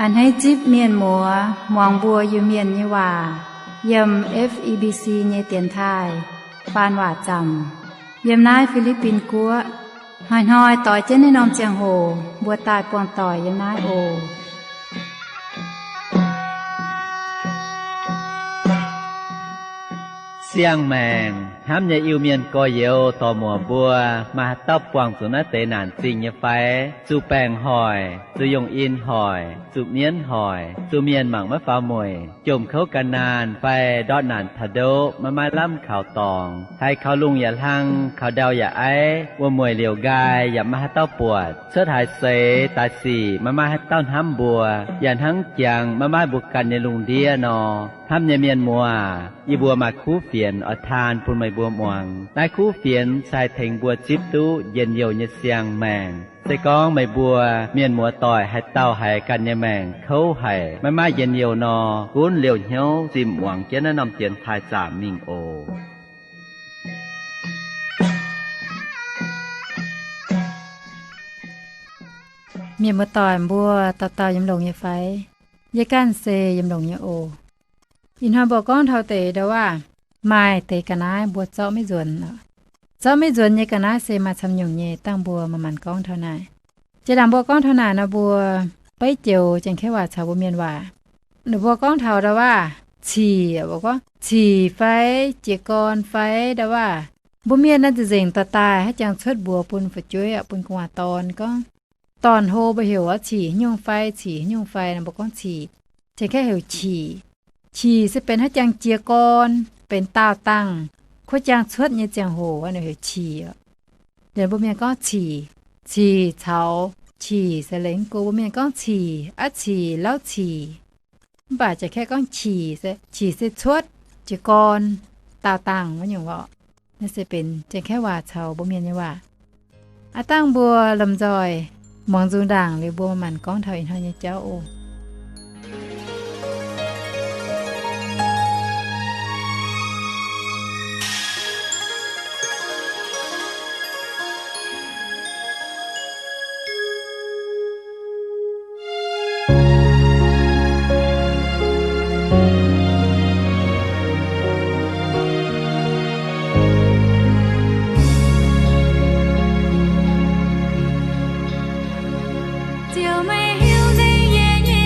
A'hneiv zipv mienh muoz muangx mbuo Iu-Mienh nyei waac yiem F E B C nyei dienx taaih faan waac zaamc yiem naaiv Fi^li^bin Guoqv. Hnoi-hnoi doix jienv naaiv norm ziangh hoc mbuo daaih buangh doic yiem naaiv oc. Siang-maengc hnamv nyei Iu-Mienh gorx-youz dorc-muoc mbuo, maaih haaix dauh buangh zuqc naaiv deix naanc zingh nyei fai? Zuqc baengc hoic, zuqc yongh in hoic, zuqc mienv hoic, zuqc mienh mangc maiv faaux mueic, jomc kouv gan naanh fai ndortv naanc taux ndoqv maiv maaih lamh kaux dorngx, haiz kaux lungh yaac hlang, kaux ndau yaac aiv, wuom-mueic liouc nqaai yaac maiv maaih haaix dauh buatc, cuotv haaix seix daaih sic maiv maaih haaix dauh hnamv mbuo, yaac hnangv jangx maiv maaih mbuo ganh nyei lungh ndiev nor. Hnamv nyei mienh muoz, yie mbuo maaih kuv fienx oix taan bun meih mbuo muangx. Naaiv kuv fienx se haih tengx mbuo zipv duqv njien-youh nyei siang-maengc. Se gorngv meih mbuo mienh muoz-doic haaix dauh haiz ganh nyei maengc kouv haic, maiv maaih njien-youh nor, gunv liouh hnyouv zimh muangx jienv naaiv norm dienx taaih zaamc mingh oc. Mienh muoz-doic mbuo dauh dauh yiem longx nyei fai? Yie ganh se yiem longx nyei oc. Ih hnoi mbuo gorngv taux deix ndau waac, maaih deix ga'naaiv mbuo zorqv maiv nzuonx. Zorqv maiv nzuonx nyei ga'naaiv se maaih camv nyungc nyei, dangh mbuo manc-manc gorngv taux naaic. Jiex ndaangc mbuo gorngv taux naaic nor, mbuo beiv joux Janx-Kaeqv waac caux mbuo Mienh waac. Ninh mbuo gorngv taux ndau waac cic, mbuo gorngv cic fai jiez gorn fai ndau waac. Mbuo Mienh naaiv nzengc-nzengc dorh daaih haaix jangx cuotv mbuox bun fu'jueiv, bun gu'nguaaz-dorn gorngv, dorn-hlo mbuo heuc cic haaix nyungc fai, cic haaix nyungc fai nor, mbuo gorngv cic. Janx-Kaeqv heuc qic. Qic se benx haaix jangx jiez gorn, benx daauh dangh, kuov jangx cuotv nyei ziangh hoc, ninh heuc qic. Liuz mbuo Mienh gorngv cic, cic caux qic se lengx go. Mbuo Mienh gorngv cic, aav cic, lauv cic. Mv baac Janx-Kaeqv gorngv qic se, qic se cuotv, jiez gorn, daauh dangh wuov nyungc orqc. Naaiv se benx Janx-Kaeqv waac caux mbuo Mienh nyei waac. Aav dangh mbuo lomh nzoih muangx nzung ndaangc liuz mbuo manc-manc gorngv taux ih hnoi nyei jauv oc. Ziouv, meih hiuv nzengc yie nyei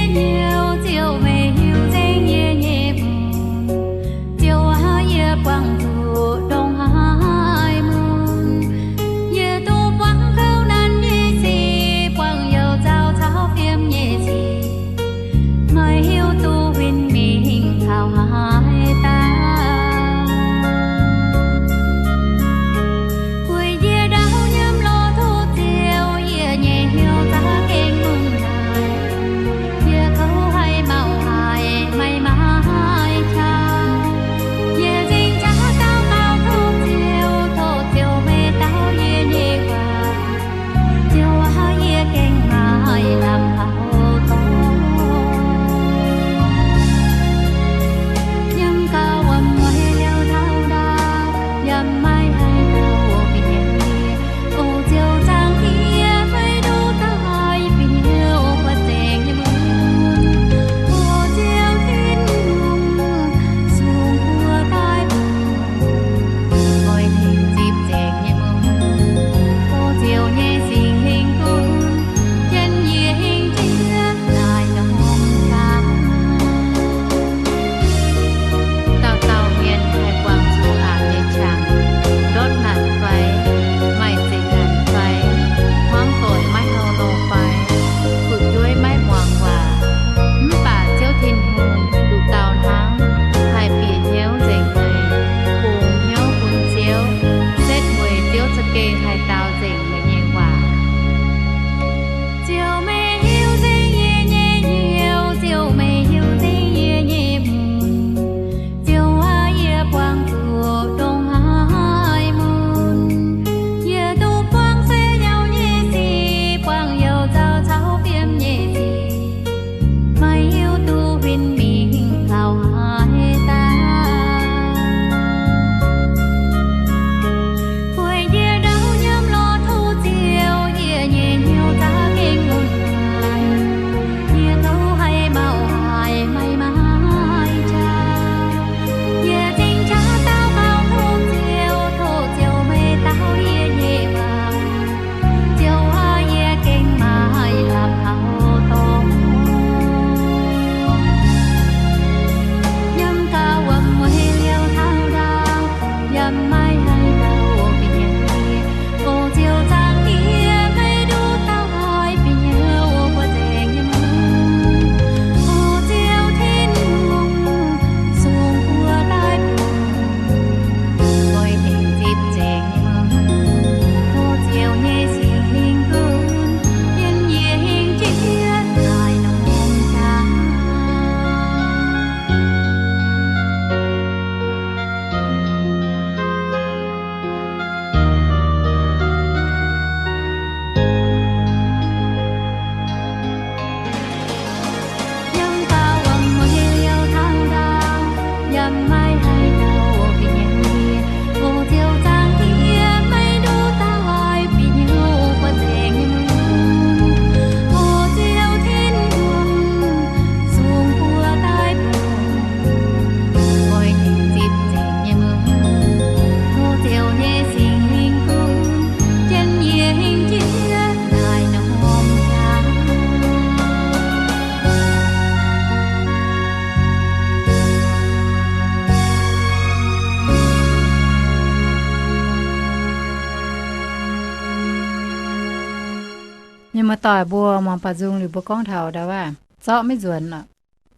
Doic mbuo muangx baaux nzung liuz mbuo gorngv taux ndau wuov zorqv maiv nzuonx oc.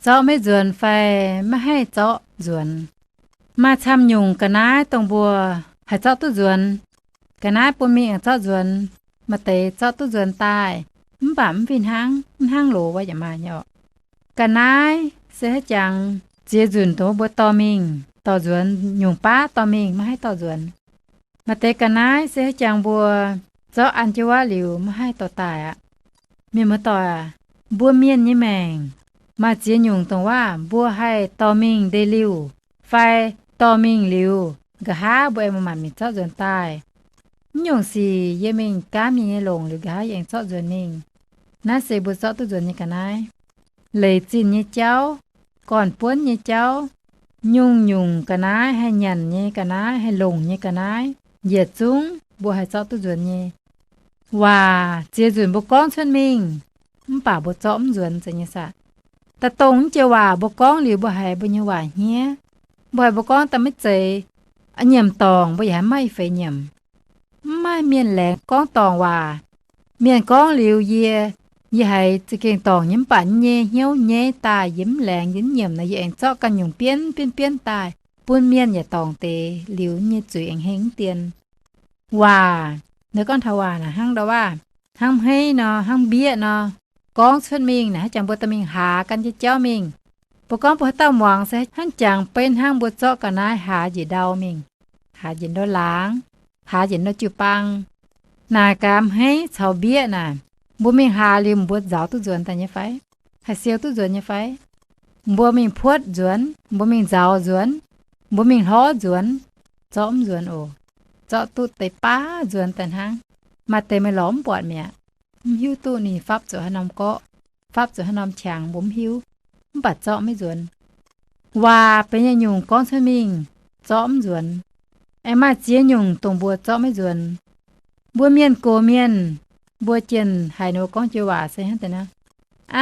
Zorqv maiv nzuonx fai maiv haih zorqv nzuonx. Maaih camv nyungc ga'naaiv dongh mbuo haih zorqv duqv nzuonx. Ga'naaiv bun mingh aengx zorqv nzuonx. Maaih deix zorqv duqv nzuonx daaih, mv baac mv fih hnangv, mv hnangv loz wuov yaac maaih nyei oc. Ga'naaiv se haaix jangx ziex nzunc dongh mbuo dorh mingh dorh nzuonx, nyungc baav dorh mingh maiv haih dorh nzuonx. Maaih deix ga'naaiv se haaix jangx mbuo zorqv an jienv wuov liuz maiv haih dorh daaih aqv. Mienh muoz-doic aac, mbuo mienh nyei maengc maaih ziex nyungc dongh waac mbuo haih dorh mingh ndeic-liuh fai dorh mingh liuz, nqa'haav mbuo aengx manc-manc mingh zorqv nzuonx daaih. Mv nyungc sic yie mingh gaamv mienh nyei longc liuz nqa'haav yie aengx zorqv nzuonx mingh. Naaiv se mbuo zorqv duqv nzuonx nyei ga'naaiv. Leic zinh nyei jauv, gorn-buonv nyei jauv, nyungc-nyungc ga'naaiv, haih nyanc nyei ga'naaiv, haih longc nyei ga'naaiv, yietc zungv mbuo haih zorqv duqv nzuonx nyei. Waac ziex nzunc mbuo gorngv cuotv mingh, mv baac mbuo zorqv mv nzuonx zeiz nyei saah. Daaih dongh mv joux waac mbuo gorngv liuz mbuo haiz mbuo nyei waac hniev, mbuo haiz mbuo gorngv daaih maiv zeiz, nyiemc dorngc mbuo yaac haih maiv feix nyiemc. Mv maaih mienh laengz gorngv dorngc waac. Mienh gorngv liuz yie, yie haiz za'gengh dorngc nyei mv baac nyei hnyouv nyei daaih yie mv laengz, yie mv nyiemc nor yie aengx zorqv ganh nyungc bienv bienv bienv daaih bun mienh yaac dorngc deix liuz nyei zuiz aengx heng mv dien. Waac, naaiv gorngv taux waac naaic hnangv ndau waac, hnangv hmeiv nor, hnangv mbieqv nor, gorngv cuotv mingh naaic haaix jangx mbuo dorh mingh haaz gan jienv jauv mingh. Mbuo gorngv mbuo haaix dauh muangx se hnangv jangx beiv hnangv mbuo zorqv ga'naaiv haaz njiec ndau mingh, haaz njiec ndau laangz, haaz njiec ndau jiu-baang. Naaic gaax hmeiv caux mbieqv naaic, mbuo mingh haaz liuz mbuo nzaaux duqv nzuonx daaih nyei fai? Haih siou duqv nzuonx nyei fai? Mbuo mingh puotv nzuonx, mbuo mingh nzaaux nzuonx, mbuo mingh hlorv nzuonx, zorqv mv nzuonx oc. Zorqv duqv deix baav nzuonx daaih hnangv. Maaih deix meih lorz mv buatc mi'aqv. Mv hiuv duqv ninh fapv zuqc haaix norm gorqv, fapv zuqc haaix norm qangx mbuo mv hiuv, mv baac zorqv maiv nzuonx. Waac benx yietc nyungc gorngv cuotv mingh, zorqv mv nzuonx. Aengx maaih ziex nyungc dongh mbuo zorqv maiv nzuonx. Mbuo mienh gox mienh, mbuo jienh haiz ninh mbuo gorngv joux waac se hnangv deix naaiv.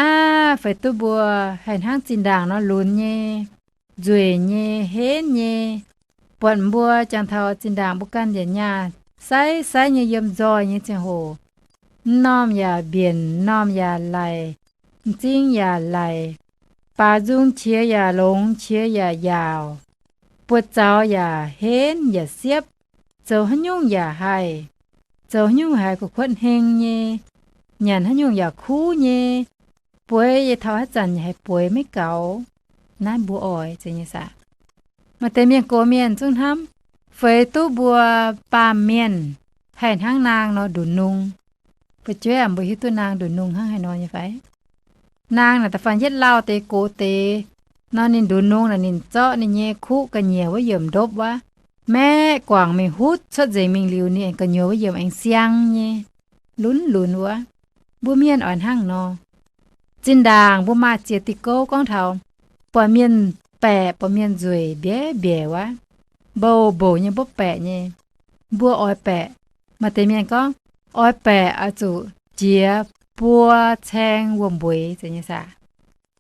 Aav, feix duqv mbuo haih hnangv zinh ndaangc nor lunx nyei, nzueic nyei, henv nyei. Buatc mbuo jangx taux zinh ndaangc mbuo ganh njiec nyaah saiv saiv nyei yiem nzoih nyei ziangh hoc, m'normh yaac mbienc, m'normh yaac laic, m'zing yaac laic, baaix nzung qiex yaac longx, qiex yaac yaauc, buoz-zaux yaac henv yaac siepv, zoux haaix nyungc yaac haih, zoux haaix nyungc haiz kuv kuotv heng nyei, nyanc haaix nyungc yaac kuv nyei, bueix yie taux haaix zanc yaac haih bueix maiv gaux. Naaiv mbuo oix zeiz nyei saah? Maaih deix mienh gox mienh zungv hnamv, feix duqv mbuo baamh mienh haih hnangv naang nor nduqc nungx. Fu'jueiv aac, mbuo hiuv duqv naang nduqc nungx hnangv haaix nor nyei fai? Naang naaic da'faanh yietv lauh deix gox deix nor, ninh nduqc nungx naaic ninh zorqv ninh nyei kuv ga'nyiec wuov yiemc ndopv wuov, maeqv guangc mingh hutv cuotv nzengc mingh liuz, ninh ga'nyiec wuov yiemc aengx siang nyei, lunx lunx wuov. Mbuo mienh oix hnangv nor. Zinh ndaangc mbuo maaih ziex diuh gouv gorngv taux buatc mienh baeqc, buatc mienh nzueic mbiaev mbiaeqc wuov, mbouh mbouc nyei mbopv baeqc nyei. Mbuo oix baeqc, maaih deix mienh gorngv, oix baeqc oix zuqc jiex buo caeng wuom-mbueix zeiz nyei saah?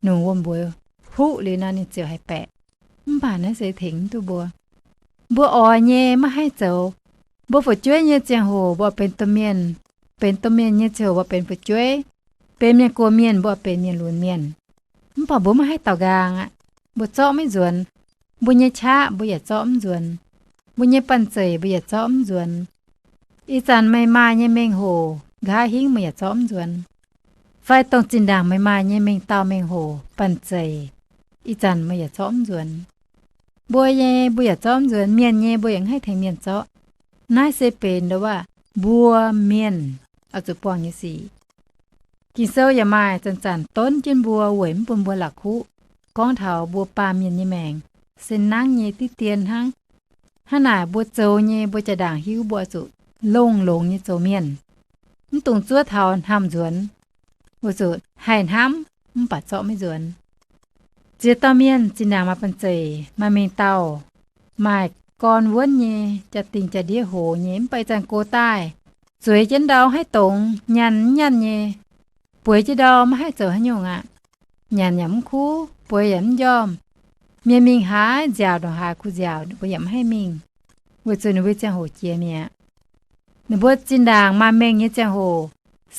Nungc wuom-mbueix huqv liuz nor ninh ziouc haih baeqc. Mv baac naaiv se tengx mv duqv mbuo. Mbuo oix nyei maiv haih zoux. Mbuo fu'jueiv nyei ziangh hoc mbuo benx domh mienh, benx domh mienh nyei ziangh hoc mbuo benx fu'jueiv, benx mienh gox mienh mbuo benx mienh lunx mienh. Mv baac mbuo maiv haih daaux nqaang aqv. Mbuo zorqv maiv nzuonx. Mbuo nyei qaqv mbuo yaac zorqv mv nzuonx. Mbuo nyei banh zeic mbuo yaac zorqv mv nzuonx. Ih zanc meih maaih nyei mengh hoc, nqa'haav hingv meih yaac zorqv mv nzuonx. Fai dongh zinh ndaangc meih maaih nyei mengh dauh mengh hoc banh zeic, ih zanc meih yaac zorqv mv nzuonx. Mbuo nyei mbuo yaac zorqv mv nzuonx, mienh nyei mbuo yaac mv haih tengx mienh zorqv. Naaiv se benx ndau wuov mbuo mienh oix zuqc buangh nyei sic. Ging-Sou yaac maaih zanc-zanc donv jienv mbuo weic mv bun mbuo la'kuqv, gorngv taux mbuo baamh mienh nyei maengc se nangv nyei diqv dien hnangv. Hnangv naaic mbuo zoux nyei mbuo jaa-ndaangc hiuv mbuo oix zuqc longx-longx nyei zoux mienh, mv dungx zuov taux hnamv nzuonx, weic zuqc haih hnamv mv baac zorqv maiv nzuonx. Ziex dauh mienh zinh ndaangc maaih banh zeic, maaih mengh dauh, maaih gorn wuonv nyei, jaa-dingh jaa-ndiev hoc nyei, mv baac ih zanc gox daaih, zueiz jienv ndau haaix dongz nyanc mv nyanc nyei, bueix jienv ndau maiv haih zoux haaix nyungc aqv. Nyanc yaac mv kuv, bueix yaac mv njormh. Mienh mingh haaix, nziaauc ndongc haaix kuh nziaauc ninh mbuo yaac mv haih mingh, weic zuqc ninh mbuo ziangh hoc jiex mi'aqv. Ninh mbuo zinh ndaangc maaih mengh nyei ziangh hoc,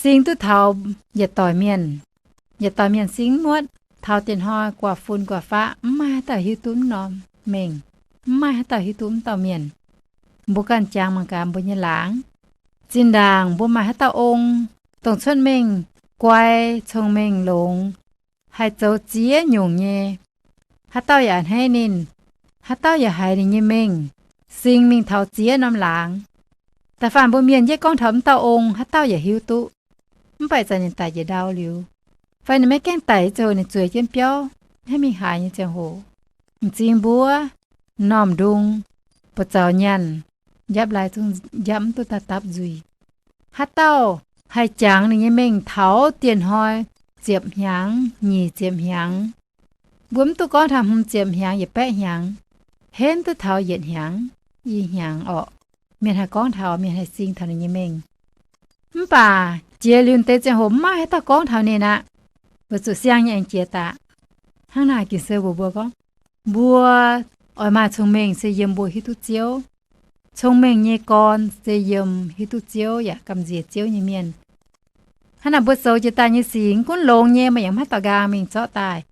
Sing duqv taux yietc doic mienh, yietc doic mienh sing muotv, taux dieh hnoi guaax fun guaax faqv, mv maaih haaix dauh hiuv duqv mv norm mengh, mv maaih haaix dauh hiuv duqv mv dauh mienh. Mbuo ganh jangx mangc gaax mbuo nyei laangz. Zinh ndaangc mbuo maaih haaix dauh ong, dongh cuotv mengh guai, cong-mengh longx, haih zoux ziex nyungc nyei, haaix dauh yaac a'hneiv ninh, haaix dauh yaac haiz ninh nyei mengh, sing mingh taux ziex norm laangz. Da'faanh mbuo mienh yie gorngv taux mv dauh ong, haaix dauh yaac hiuv duqv. Mv baac zanc ninh daic njiec ndau liuz, fai ninh maiv gaengh daic ziangh hoc ninh zueiz jienv biauv, haiv mingh haaix nyei ziangh hoc, m'zing mbuov, m'normh ndung, buoz zaux nyaanh, njapv lai zungv njapv mv duqv daaih dapv nzuih. Haaix dauh haih jangx ninh nyei mengh taux dieh hnoi ziepc hnyangx, nyic ziepc hnyangx? Mbuo mv duqv gorngv taux hmz ziepc hnyangx yietc baeqv hnyangx, henv duqv taux yietc hnyangx, i hnyangx orqc, mienh haih gorngv taux, mienh haih sing taux ninh nyei mengh. Mv baac jiex liuz deix ziangh hoc mv maaih haaix dauh gorngv taux ninh aqv. Weic zuqc siang nyei aengx jiex daaih. Hnangv naaic Ging-Sou mbuox mbuo gorngv, mbuo oix maaih cong-mengh se yiem mbuo hiuv duqv Ziouv. Cong-mengh nyei gorn se yiem hiuv duqv Ziouv yaac gamh nziex Ziouv nyei mienh. Hnangv naaic mbuo zoux jiex daaih nyei sic, gunv longx nyei maaih yangh maiv dauh nqaang mingh zorqv daaih.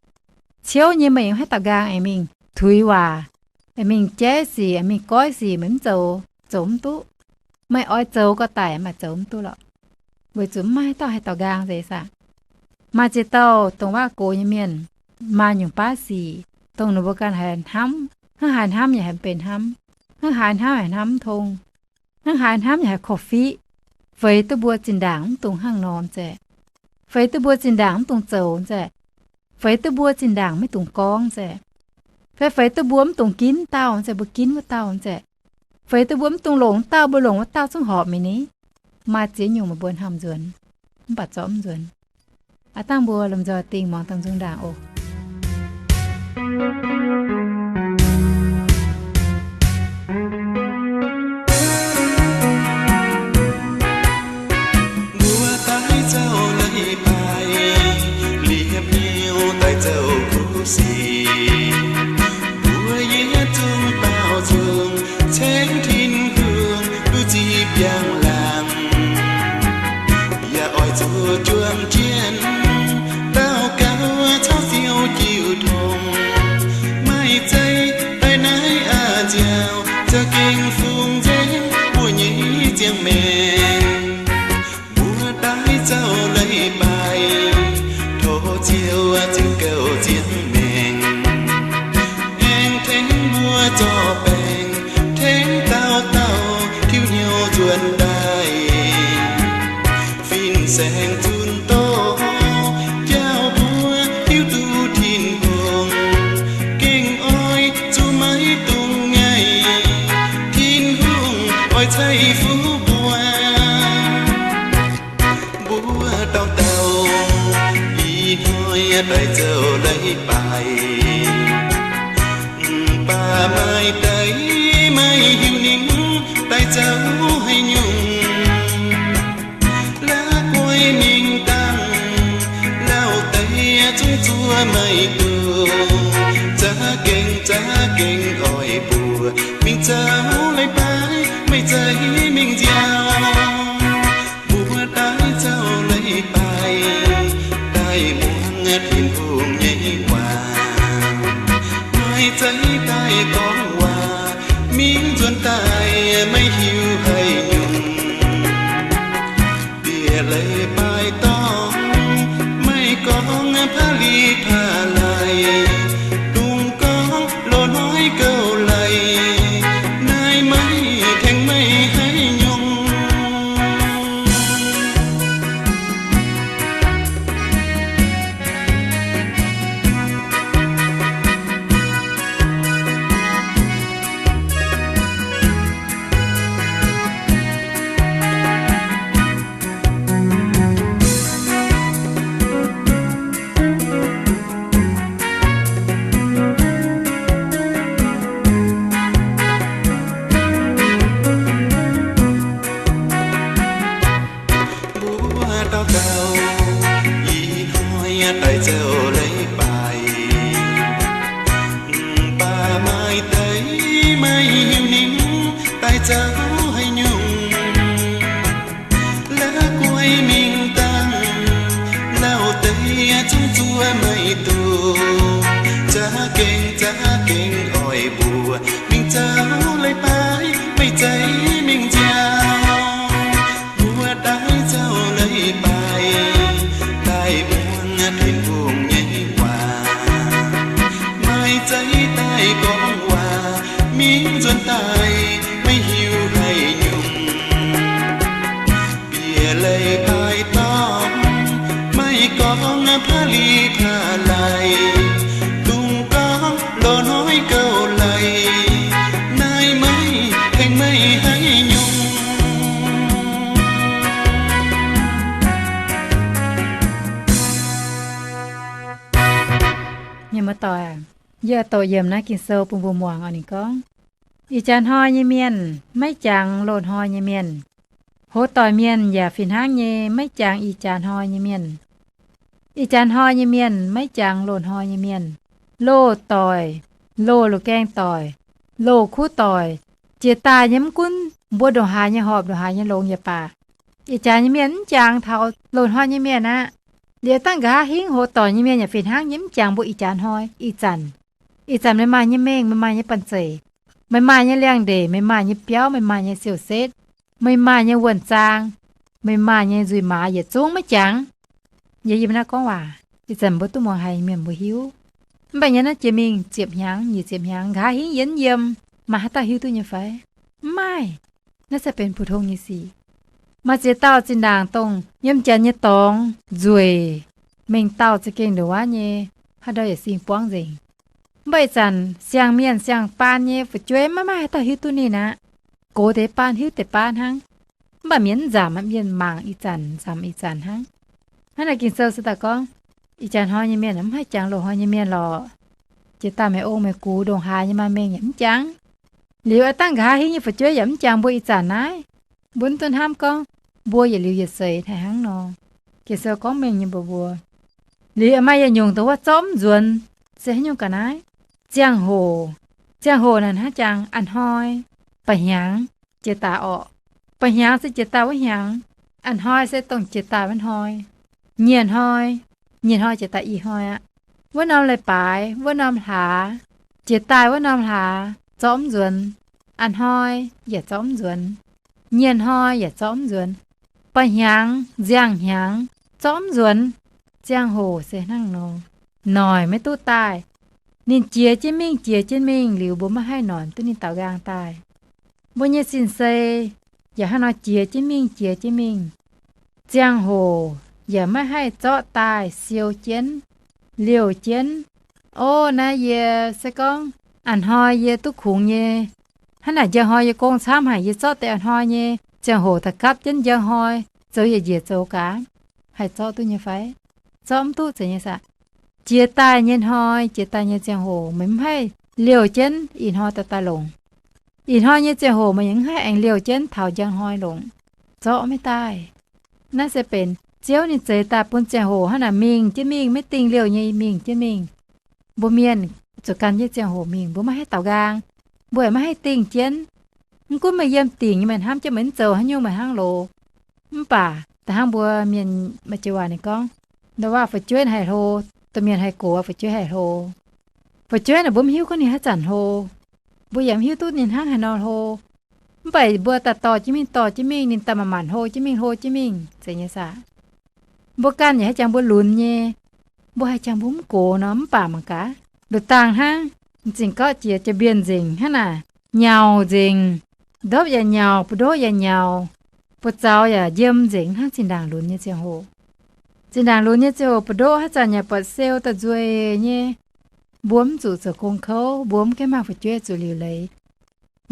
Ciouv nyei maaih yangh maiv dauh nqaang aengx mingh tuix waac, aengx mingh jaiv sic, aengx mingh goiv sic, meih mv zoux, zoux mv duqv. Meih oix zoux gorqv daic, maaih zoux mv duqv lorqc. Weic zuqc mv maaih haaix dauh haih dauh nqaang nzeix saah. Maaih ziex dauh dongh waac gox nyei mienh, maaih nyungc baav sic, dongh ninh mbuo ganh haiz hnamv, hnangv haaix hnamv yaac haih mv benx hnamv, hnangv haaix hnamv yaac hnamv mv tong, hnangv haaix hnamv yaac haih korv-fiqv. Feix duqv mbuo zinh ndaangc mv dungx hnangv nor nzengc. Feix duqv mbuo zinh ndaangc mv dungx zoux nzengc. Feix duqv mbuo zinh ndaangc maiv dungx gorngv nzengc. Feix, feix duqv mbuo mv dungx ginv dauh nzengc, mbuo ginv wuov dauh nzengc. Feix duqv mbuo mv dungx longc wuov dauh, mbuo longc wuov dauh zungv horpc mingh ni. Maaih ziex nyungc meih mbuo hnamv nzuonx, mv baac zorqv mv nzuonx. Aav dangh mbuo lomh nzoih dingh muangx dangh nzung ndaangc oc. Mbuo daaih zouv leiz-baaix, liepc hnyouv daaih zouv kuv sic. Mbuo yietc zungv baaux nzung ceng Tin-Hungh duqv zipv njang-laangc, yaac oix zuqc juang jienv daux gaux caux Ziouv jiu tong. Maaih zeiz daaih naaiv a'nziaauc, za'gengh fungx nzengc mbuo nyei ziangh maengc. Mbuo daaih zouv leiz-baaix, tov Ziouv zinh gouv ziangh maengc, aengx tengx mbuo zorqv baengc, tengx dauh dauh tiuv hnyouv nzuonx daaih. Fin-saeng zunc doz, njaaux mbuo hiuv duqv Tin-Hungh, gengh oix zuqc maiv dungx ngaih, Tin-Hungh oix ceix fuqv mbuo. Mbuo dauh dauh ih hnoi daaih zouv leiz-baaix, mv baac maaih deix maiv hiuv ninh daaih zouv haaix nyungc. La'guaih mingh dangh lauh deix zungv zuov maiv duqv, za'gengh, za'gengh oix mbuo mingh zouv leiz-baaix, maiv zeiz mingh nziaauc. Mbuo daaih zouv leiz-baaix, daaih muangx Tin-Hungh nyei waac, maiv zeiz daaih gorngv waac mingh nzuonx daaih maiv hiuv haaix nyungc. Bieqc leiz-baaix dorngx, maiv gorngv paav li paav lai, dungx gorngv loz-hnoi gouv lai, naaiv maiv tengx meih haaix nyungc. Mbuo dauh dauh ih hnoi daaih zouv leiz-baaix, mv baac maaih deix maiv hiuv ninh daaih zouv haaix nyungc. La'guaih mingh mbuo mingh zaux leiz-baaix, meih zeiz mingh nziaaux. Mbuo daaih zaux leiz-baaix, daaih muangx Tin-Hungh nyei waac. Meih zeiz daaih gorngv waac, mingh nzuonx daaih, meih hiuv haic nyungc. Bieqc leiz-baaix dorngx, meih gorngv paav li paav laic, dungx gorngv loz-hnoi gouv leiz, naaiv meih tengx meih haic nyungc. Mienh muoz-doic, yie doqc yiemc naaiv Ging-Sou bun mbuo muangx oc. Ninh gorngv, ih jaax hnoi nyei mienh maiv jangx loz-hnoi nyei mienh. Hoz doic mienh yaac fih hnangv nyei maiv jangx ih jaax hnoi nyei mienh. Ih jaax hnoi nyei mienh maiv jangx loz-hnoi nyei mienh. Loz-doic, loz loz-gaeng doic, loz-kuv doic, jiex daaih nyei mv gunv mbuo ndongc haaix nyei horpc, ndongc haaix nyei longx yaac baac, ih jaax nyei mienh mv jangx taux loz-hnoi nyei mienh aqv. Liuz dangh nqa'haav hingv hoz doic nyei mienh yaac fih hnangv nyei mv jangx mbuo ih jaax hnoi ih zanc. Ih zanc meih maaih nyei mengh, meih maaih nyei banh zeic, meih maaih nyei liangx-ndeic, meih maaih nyei biauv, meih maaih nyei siou-setv, meih maaih nyei wuonh zaang, meih maaih nyei nzuih maaz yietc zungv maiv jangx. Yie yiem naaiv gorngv waac, ih zanc mbuo duqv muangx haic, mienh mbuo hiuv. Mv baac nyei naaiv jiex mingh ziepc hnyangx, nyic ziepc hnyangx, nqa'haav hingv yie mv yiem, maaih haaix dauh hiuv duqv nyei fai? Mv maaih. Naaiv se benx 普通 nyei sic. Maaih ziex dauh zinh ndaangc dongh yiem janx nyei dorngx nzueic, mengh dauh za'gengh ndongc wuov nyei, haaix ndau yaac sing buangv nzengc. Mv baac ih zanc siang-mienh siang-baan nyei fu'jueiv maiv maaih haaix dauh hiuv duqv ninh aqv. Gox deix baan hiuv deix baan hnangv. Mv baac mienh mv nzamc, mienh mangc ih zanc nzamc ih zanc hnangv. Hnangv naaic Ging-Sou se daaih gorngv, ih jaax hnoi nyei mienh mv haih jangx loz-hnoi nyei mienh lorqc. Jiex daaih meih ong meih gux ndongc haaix nyei maaih mengh yaac mv jangx. Liuz aav dangh nqa'haav hingv nyei fu'jueiv yaac mv jangx mbuo ih zanc naaiv. Mbuo mv duqv hnamv gorngv mbuo yietc liuz yietc seix haic hnangv nor. Ging-Sou gorngv mengh nyei mbuox mbuo. Liuz maaih yietc nyungc dongh wuov zorqv mv nzuonx, se haaix nyungc ga'naaiv? Ziangh hoc. Ziangh hoc naaic hnangv jangx a'hnoi, ba'hnyangx, jiex daaih orqc. Ba'hnyangx se jiex daaih wuov hnyangx, a'hnoi se dongh jiex daaih wuov hnoi. Nyieh hnoi, nyieh hnoi jiex daaih ih hnoi aqv. Wuov norm leiz-baaix, wuov norm hlaax, jiex daaih wuov norm hlaax zorqv mv nzuonx. A'hnoi yaac zorqv mv nzuonx. Nyieh hnoi yaac zorqv mv nzuonx. Ba'hnyangx, nziang hnyangx, zorqv mv nzuonx. Ziangh hoc se hnangv nor, noic maiv duqv daaih. Ninh jiex jienv mingh, jiex jienv mingh liuz, mbuo maiv haih noic duqv ninh daaux nqaang daaih. Mbuo nyei sin-sei yaac hnangv nor jiex jienv mingh, jiex jienv mingh. Ziangh hoc yaac maiv haih zorqv daaih siou jienv, liouh jienv. O, naaiv yie se gorngv a'hnoi yie duqv kungx nyei. Hnangv naaic njang hnoi yie gong camv haic, yie zorqv deix a'hnoi nyei ziangh hoc daaih gapv jienv njang hnoi zoux yietc njiec zoux gaax, haih zorqv duqv nyei fai? Zorqv mv duqv zeiz nyei saah? Jiex daaih nyei hnoi, jiex daaih nyei ziangh hoc meih mv haih liouh jienv ih hnoi daaih daaih longc. Ih hnoi nyei ziangh hoc meih yaac mv haih aengx liouh jienv taux njang hnoi longc. Zorqv maiv daaih. Naaiv se benx Ziouv ninh zeix daaih bun ziangh hoc hnangv naaic mingh jienv mingh, maiv dingh liouh nyei mingh jienv mingh. Mbuo mienh zuqc gan jienv ziangh hoc mingh, mbuo maiv haih daaux nqaang, mbuo yaac maiv haih dingh jienv. Mv gunv meih yiem dingc nyei meih hnamv jienv meih mv zoux haaix nyungc meih hnangv loz. Mv baac da'hnangv mbuo mienh maaih joux waac ninh gorngv, ndau waac fu'jueiv haih hlo, domh mienh haih gox, fu'jueiv haih hlo. Fu'jueiv naaic mbuo mv hiuv gorngv ninh haaix zanc hlo. Mbuo yaac mv hiuv duqv ninh hnangv haaix nor hlo. Mv baac mbuo daaih dorh jienv mingh, dorh jienv mingh, ninh daaih manc-manc hlo jienv mingh, hlo jienv mingh, zeiz nyei saah? Mbuo ganh yaac haih jangx mbuo lunx nyei. Mbuo haih jangx mbuo mv gox nor, mv baac mangc gaax, nduqc dangh hnangv, m'zing gorqv jiex jaa-mbienc nzengc hnangv naaic, nyauc nzengc, ndopv yaac nyauc, buoz-ndoqv yaac nyauc, buoz-zaux yaac njiem nzengc hnangv zinh ndaangc lunx nyei ziangh hoc. Zinh ndaangc lunx nyei ziangh hoc buoz-ndoqv haaix zanc yaac buatc siou daaih nzueic nyei. Mbuo mv zuqc zoux gong kouv, mbuo mv gaengh maaih fu'jueiv zuqc liuc leiz.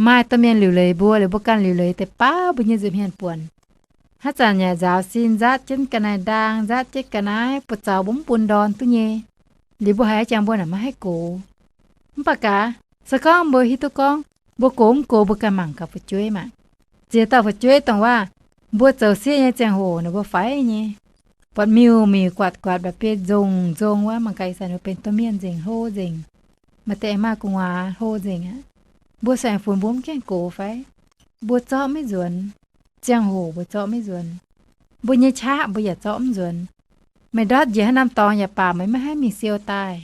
Maaih domh mienh liuc leiz mbuo, liuz mbuo ganh liuc leiz deix baav mbuo nyei nza'hmien buonc. Haaix zanc yaac nzaaux sin nzaatv jienv ga'naaiv ndaang, nzaatv jienv ga'naaiv, buoz-zaux mbuo mv bun ndorn duqv nyei. Liuz mbuo haiz jangx mbuo naaic maiv haih gox. Mv baac gaax, se gorngv mbuo hiuv duqv gorngv mbuo gox mv gox, mbuo ganh mangc gaax fu'jueiv maah. Ziex dauh fu'jueiv dongh waac mbuo zoux sieqv nyei ziangh hoc naaic mbuo faix nyei. Buatc miuc-miuc guatc guatc mba'biei beiv nzong nzong wuov, mangc gaax ih zanc ninh mbuo benx domh mienh nzengc, hlo nzengc. Maaih deix aengx maaih gu'nguaaz hlo nzengc aqv. Mbuo se aengx funx mbuo mv gaengh gox fai? Mbuo zorqv maiv nzuonx. Ziangh hoc mbuo zorqv maiv nzuonx. Mbuo nyei qaqv mbuo yaac zorqv mv nzuonx. Meih ndortv njiec haaix norm dorngx yaac baac meih maiv haih mingh siou daaih.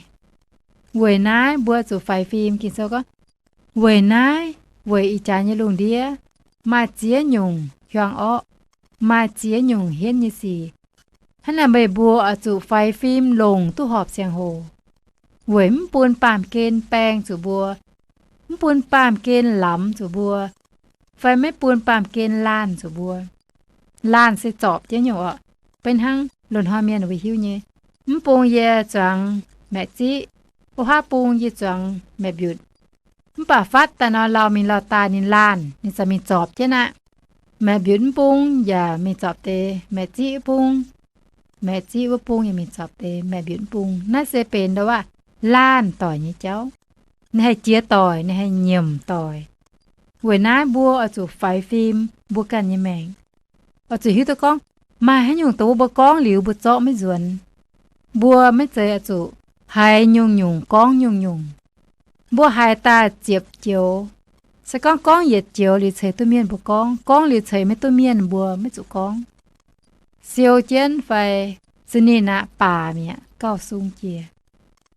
Weic naaiv mbuo zuqc faix fim. Ging-Sou gorngv, Weic naaiv, weic ih jaax nyei lungh ndiev maaih ziex nyungc hiuang orqv, maaih ziex nyungc hienv nyei sic. Hnangv naaic meih mbuo oix zuqc faix fim longc duqv horpc ziangh hoc, weic mv bun baamh gen baeng zuqc mbuo, mv bun baamh gen lamz zuqc mbuo, fai maiv bun baamh gen laanh zuqc mbuo. Laanh se zorpc jienv nyungc orqc. Beiv hnangv loz-hnoi mienh mbuo hiuv nyei, mv bung yie zuangx maeqc ziqv, wuov haav bung yie zuangx maeqc mbiutc. Mv baac fatv daaih nor, lauh mingh lauh daaih ninh laanh, ninh za'gengh mingh zorpc jienv aqv. Maeqc mbiutc mv bung yaac mingh zorpc deix maeqc ziqv wuov bung, maeqc ziqv wuov bung yaac mingh zorpc deix maeqc mbiutc mv bung. Naaiv se benx ndau-waac laanh doic nyei jauv. Ninh haih jiex doic, ninh haih nyiemc doic. Weic naaiv mbuo oix zuqc faix fim mbuo ganh nyei maengc, oix zuqc hiuv duqv gorngv maaih haaix nyungc dongh mbuo gorngv liuz mbuo zorqv maiv nzuonx. Mbuo maiv zeiz oix zuqc haiz nyungc-nyungc gorngv nyungc-nyungc. Mbuo haiz daaih ziepc joux, se gorngv gorngv yietc joux liuz ceix duqv mienh mbuo gorngv, gorngv liuz ceix maiv duqv mienh mbuo maiv zuqc gorngv. Siou jienv fai za'gengh aqv baac mi'aqv, gauh sung jiex.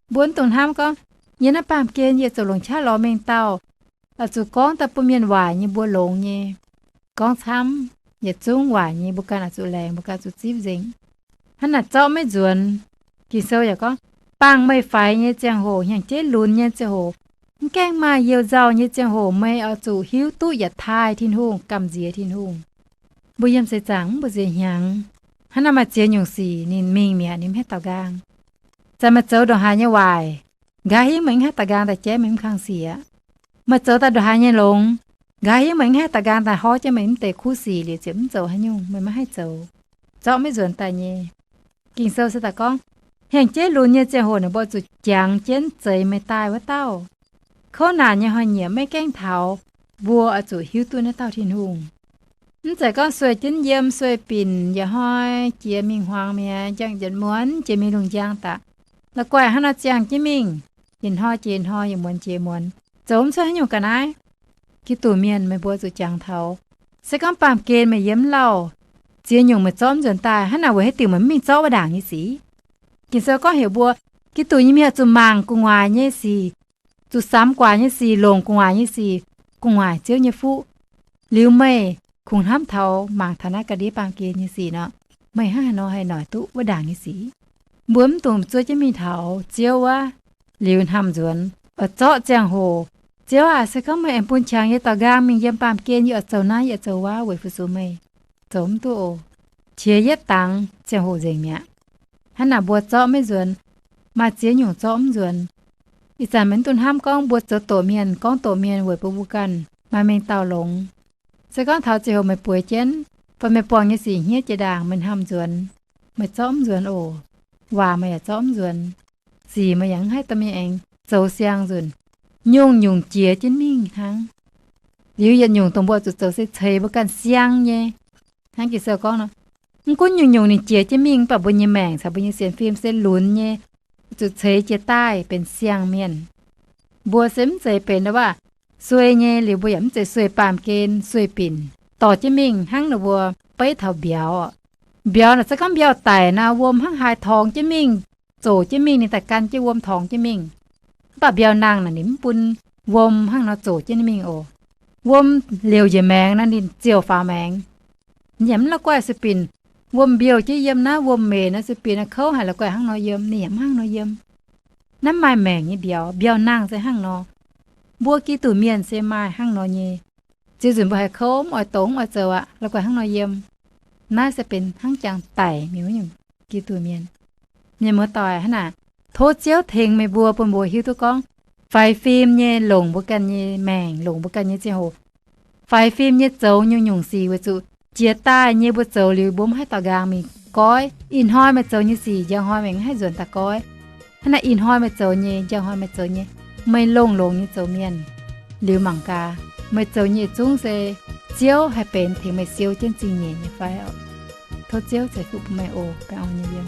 Mbuo mv dungx hnamv gorngv, yie naaiv baamh gen yie zoux longc qaqv lorz mengh dauh, oix zuqc gorngv daaih bun mienh waaic nyei mbuo longx nyei. Gorngv camv, yietc zungv waaic nyei mbuo ganh oix zuqc laengz, mbuo ganh zuqc zipv nzengc. Hnangv naaic zorqv maiv nzuonx. Ging-Sou yaac gorngv, bangh meih faix nyei ziangh hoc, hnyangx-jeiv lunx nyei ziangh hoc, mv gaengh maaih youh nzauh nyei ziangh hoc meih oix zuqc hiuv duqv yietc taaih Tin-Hungh, gamh nziex Tin-Hungh. Mbuo yiem seix zaangc mv mbu'ziex hnyangx, hnangv naaic maaih ziex nyungc sic ninh mingh mi'aqv, ninh mv haih daaux nqaang. Zanc meih zoux ndongc haaix nyei waaic, nqa'haav hingv meih mv haih daaux nqaang daaih jaiv meih mv kang sic aqv. Meih zoux daaih ndongc haaix nyei longx, nqa'haav hingv meih mv haih daaux nqaang daaih horv jienv meih mv deix kuv sic liuz ziouc mv zoux haaix nyungc, meih maiv haih zoux, zorqv maiv nzuonx daaih nyei. Ging-Sou se daaih gorngv, hnyangx-jeiv lunx nyei ziangh hoc ninh mbuo zuqc jangx jienv zeix meih daaih wuov dauh. Kouv naanc nyei hnoi-nyieqc maiv gaengh taux, mbuo oix zuqc hiuv duqv naaiv dauh Tin-Hungh. Mv zeiz gorngv sueih jienv yiem, sueih binc, yietc hnoi jiex mingh hmuangx mi'aqv, njang yietc muonz jiex mingh lungh njang daaih. La'guaih hnangv nor ziangh jienv mingh, yietc hnoi jiex hnoi, yietc muonz jiex muonz, zoux mv cuotv haaix nyungc ga'naaiv. Giduc mienh, meih mbuo zuqc jangx taux. Se gorngv baamh gen meih yiem lauh, ziex nyungc meih zorqv mv nzuonx daaih, hnangv naaic weic haaix diuc meih mv mingh zorqv wuov ndaangc nyei sic? Ging-Sou gorngv heuc mbuo, Giduc nyei mienh zuqc mangc gu'nguaaic nyei sic, zuqc samx guaax nyei sic, longc gu'nguaaic nyei sic, gu'nguaaic Ziouv nyei fuqv. Liuz meih kungx hnamv taux mangc taux naaiv ga'ndiev baamh gen nyei sic nor, meih hnangv haaix nor haih noic duqv wuov ndaangc nyei sic? Mbuo mv dungx zuov jienv mingh taux Ziouv wuov, liuz hnamv nzuonx, oix zorqv ziangh hoc. Ziouv aac, se gorngv meih aengx bun qangx yie daaux nqaang mingh yiem baamh gen, yie oix zoux naaiv, yie oix zoux wuov weic fu-sux meih. Zoux mv duqv oc. Qiex yietv dangx ziangh hoc nzengc mi'aqv. Hnangv naaic mbuo zorqv maiv nzuonx, maaih ziex nyungc zorqv mv nzuonx. Ih zanc meih mv dungx hnamv gorngv mbuo zoux doqc mienh, gorngv doqc mienh weic bun mbuo ganh maaih mengh dauh longx. Se gorngv taux ziangh hoc meih bueix jienv, fai meih buangh nyei sic hniev jiex ndaangc, meih hnamv nzuonx, meih zorqv mv nzuonx oc. Waac meih yaac zorqv mv nzuonx. Sic meih yaac mv haih dorh mingh aengx zoux siang nzunc. Nyungc-nyungc jiex jienv mingh hnangv. Liuz yietc nyungc dongh mbuo zuqc zoux se ceix mbuo ganh siang nyei. Hnangv Ging-Sou gorngv nor, mv gunv nyungc-nyungc ninh jiex jienv mingh, mv baac mbuo nyei maengc caux mbuo nyei sienx fim se lunx nyei, zuqc ceix jiez daaih benx siang-mienh. Mbuo se mv zeiz benx ndau-waac suei nyei, liuz mbuo yaac mv zeiz sueih baamh gen, sueih binc, dorh jienv mingh hnangv ninh mbuo beiv taux mbiauz. Mbiauz naaic se gorngv mbiauz daic nor, wuom hnangv haaix torngx jienv mingh, zoqc jienv mingh, ninh daaih gan jienv wuom torngx jienv mingh. Mv baac mbiauz nangh naaic ninh mv bun wuom hnangv nor zoqc jienv mingh oc. Wuom liouc njiec maengx nor ninh ziouc faaux maengx. Ninh yaac mv la'guaih sueih binc, wuom mbiouh jienv yiem naaiv, wuom meix nor sueih binc kouv haic, la'guaih hnangv nor yiem, ninh yaac mv hnangv nor yiem. Naaiv maaih maengc nyei mbiauz, mbiauz nangh se hnangv nor. Mbuo Giduc mienh se maaih hnangv nor nyei. Ziux nzunc mbuo haiz kouv, mv oix dongz, mv oix zoux aqv, la'guaih hnangv nor yiem. Naaiv se benx hnangv jangx daic mingh wuov nyungc Giduc mienh. Mienh muoz-doic, hnangv naaic, tov Ziouv tengx meih mbuo, bun mbuo hiuv duqv gorngv faix fim nyei longc mbuo ganh nyei maengc, longc mbuo ganh nyei ziangh hoc. Faix fim nyei zoux nyungc-nyungc sic weic zuqc jiex daaih nyei mbuo zoux liuz mbuo mv haih daaux nqaang mingh goiv. Ih hnoi meih zoux nyei sic njang hnoi meih mv haih nzuonx daaih goiv. Hnangv naaic ih hnoi meih zoux nyei, njang hnoi meih zoux nyei, meih longx-longx nyei zoux mienh, liuz mangc gaax meih zoux nyei yietc zungv se Ziouv haih benx tengx meih siou jienv zingh nyeic nyei fai oc. Tov Ziouv ceix fuqv bun meih oc. Baengh orn nyei yiem.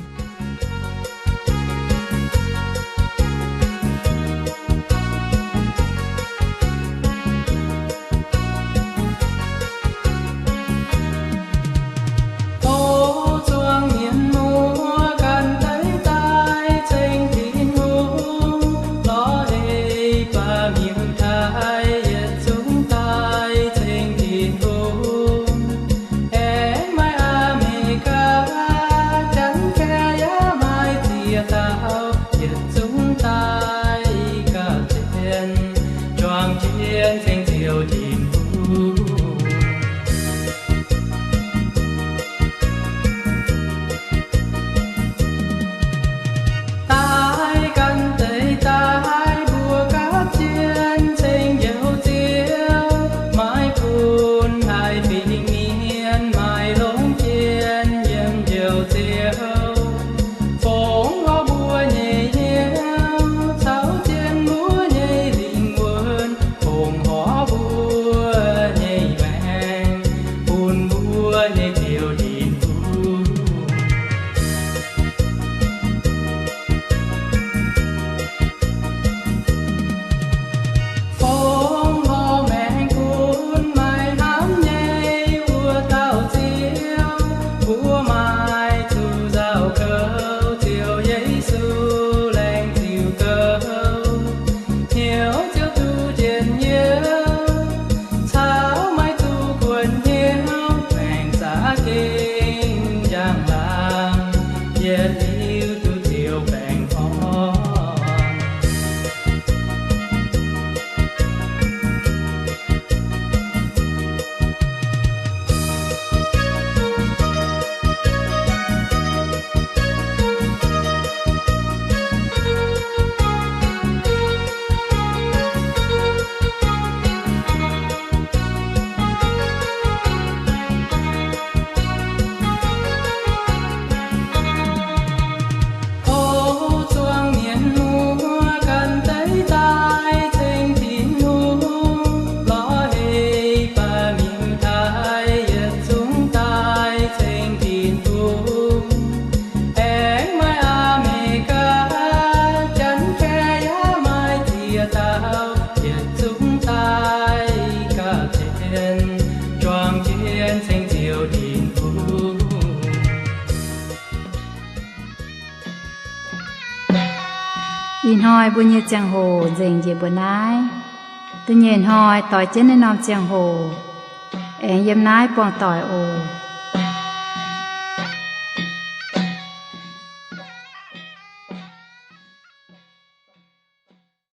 Tov zuangx mienh muoz ganh deix daaih ceng Tin-Hungh, lorz hei baamh mienh daaih jienv ceng Ziouv Tin-Hungh. Daaih ganh deix daaih mbuo gapv jienv ceng Njoux Ziouv, maiv bun haaix fingx mienh maaih longx jien yiem Njoux Ziouv. Fongc lorz mbuo nyei hnyouv caux jienv mbuo nyei lingh wuonh, fongc horc mbuo nyei maengc bun mbuo nyei Ziouv Tin-Hungh. Fongc horc maengc bun maaih hnamv nyei wuov dauh Ziouv. Mbuo maaih zuqc nzauh kouv Ziouv Yesu, laengz zingh kouv, hnyouv Ziouv duqv njien-youh, caux maiv duqv kuonx hnyouv maengc za'gengh njang-laangc, yietc liuz duqv Ziouv baengh orn. O zuangx mienh muoz, ganh deix daaih ceng Tin-Hungh. Lorz heix baac miuc-taaix yietc zungv daaih ceng Tin-Hungh. Aengx maaih Aa^me^gaa, Janx-Kaeqv, yaac maaih ziex dauh yietc zungv daaih gapv jienv, juangc jienv ceng Ziouv Tin-Hungh. Ih hnoi mbuo nyei ziangh hoc nzengc njiec mbuo naaiv. Da'nyeic hnoi doix jienv naaiv norm ziangh hoc aengx yiem naaiv buangh doic oc.